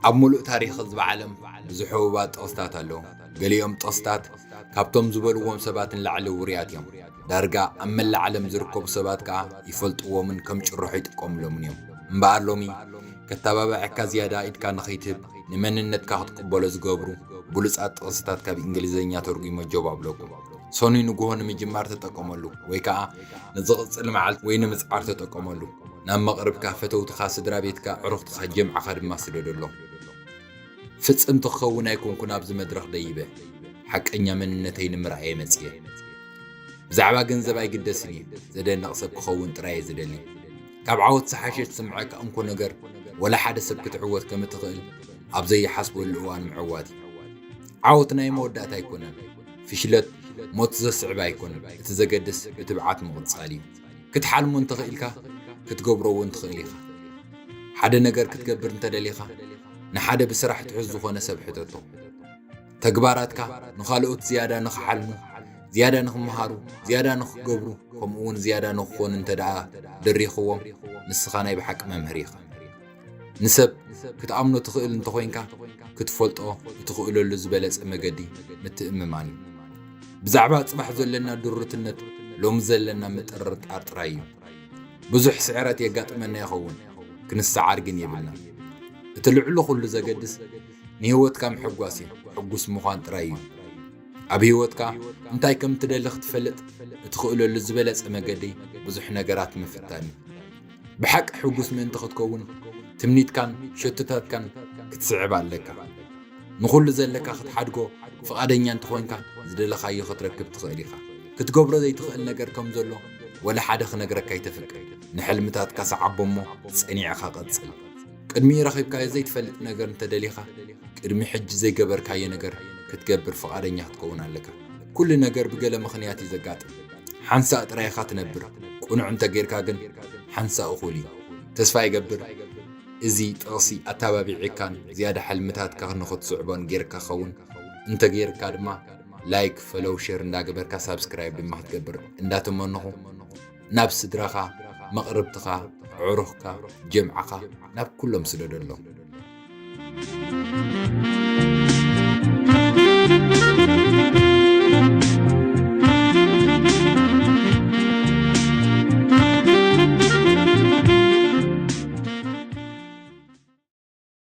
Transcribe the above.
ኣብ ሙሉእ ታሪኽ ህዝቢ ዓለም ብዙሕ ህቡባት ጥቕስታት ኣለዉ። ገሊኦም ጥቕስታት ካብቶም ዝበልዎም ሰባት ንላዕሊ ውሩያት እዮም። ዳርጋ ኣብ መላእ ዓለም ዝርከቡ ሰባት ከኣ ይፈልጥዎምን ከም ጭርሖ ይጥቀሙሎምን እዮም። እምበኣር ሎሚ ከተባብዐካ ዝያዳ ኢድካ ንኸይትህብ ንመንነትካ ክትቅበሎ ዝገብሩ ብሉጻት ጥቕስታት ካብ እንግሊዝኛ ተርጒመ ጀባብለኩም። ሰኑይ ንግሆ ንምጅማር ተጠቀመሉ፣ ወይ ከኣ ንዝቕጽል መዓልቲ ወይ ንምጽዓር ተጠቀመሉ። ናብ መቕርብካ፣ ፈተውትኻ፣ ስድራ ቤትካ፣ ኣዕሩኽትኻ፣ ጀምዓኻ ድማ ስደደሎም። ፍጽምቲ ክኸውን ኣይኮንኩን ኣብዚ መድረኽ ደይበ፣ ሓቀኛ መንነተይ ንምርኣየ መጽየ። ብዛዕባ ገንዘብ ኣይግደስን እዩ፣ ዘደንቕ ሰብ ክኸውን ጥራይ እየ ዝደሊ። ካብ ዓወት ዝሓሸ ዝስምዐካ እንኮ ነገር፣ ወላ ሓደ ሰብ ክትዕወት ከም እትኽእል ኣብ ዘይሓስበሉ እዋን ምዕዋት እዩ። ዓወት ናይ መወዳእታ ኣይኮነን። ፍሽለት ሞት ዘስዕብ ኣይኮነን። እቲ ዘገድስ ብትብዓት ምቕጻል እዩ። ክትሓልሞ እንተኽኢልካ፣ ክትገብሮ እውን ትኽእል ኢኻ። ሓደ ነገር ክትገብር እንተደሊኻ፣ ንሓደ ብስራሕ ትሑዝ ዝኾነ ሰብ ሕተቶ። ተግባራትካ ንኻልኦት ዝያዳ ንኽሓልሙ፣ ዝያዳ ንኽመሃሩ፣ ዝያዳ ንኽገብሩ፣ ከምኡ እውን ዝያዳ ንኽኾኑ እንተ ደኣ ደሪኽዎም፣ ንስኻ ናይ ብሓቂ መምህር ኢኻ። ንሰብ ክትኣምኖ ትኽእል እንተኾይንካ፣ ክትፈልጦ እትኽእለሉ ዝበለጸ መገዲ ምትእምማን እዩ። ብዛዕባ ጽባሕ ዘለና ድሩትነት ሎሚ ዘለና ምጥርጣር ጥራይ እዩ። ብዙሕ ስዕረት የጋጥመና ይኸውን፣ ክንሰዓር ግን የብልናን። እቲ ልዕሊ ኩሉ ዘገድስ ንህይወትካ ምሕጓስ እዩ፣ ሕጉስ ምዃን ጥራይ እዩ። ኣብ ህይወትካ እንታይ ከም ትደሊ ክትፈልጥ እትኽእለሉ ዝበለጸ መገዲ ብዙሕ ነገራት ምፍታን እዩ። ብሓቂ ሕጉስ ምእንቲ ክትከውን ትምኒትካን ሸቶታትካን ክትስዕብ ኣለካ። ንኹሉ ዘለካ ክትሓድጎ ፍቓደኛ እንተኾይንካ ዝደለኻዮ ክትረክብ ትኽእል ኢኻ። ክትገብሮ ዘይትኽእል ነገር ከም ዘሎ ወላ ሓደ ክነግረካ ኣይተፍቅድ። ንሕልምታትካ ሰዓቦ እሞ ጸኒዕኻ ቀጽል። ቅድሚኡ ረኺብካዮ ዘይትፈልጥ ነገር እንተደሊኻ ቅድሚ ሕጂ ዘይገበርካዮ ነገር ክትገብር ፍቓደኛ ክትከውን ኣለካ። ኩሉ ነገር ብገለ ምኽንያት እዩ ዘጋጥም። ሓንሳእ ጥራይ ኢኻ ትነብር። ቅኑዕ እንተጌርካ ግን ሓንሳእ እኹል እዩ። ተስፋ ይገብር እዚ ጥቕሲ ኣተባቢዕካን ዝያዳ ሕልምታትካ ንኽትስዕቦን ጌርካ ኸውን። እንተጌርካ ድማ ላይክ፣ ፈሎው፣ ሸር እንዳገበርካ ሳብስክራይብ ድማ ክትገብር እንዳተመነኹ ናብ ስድራኻ፣ መቕርብትኻ፣ ኣዕሩኽካ፣ ጀምዓኻ ናብ ኩሎም ስደደሎም።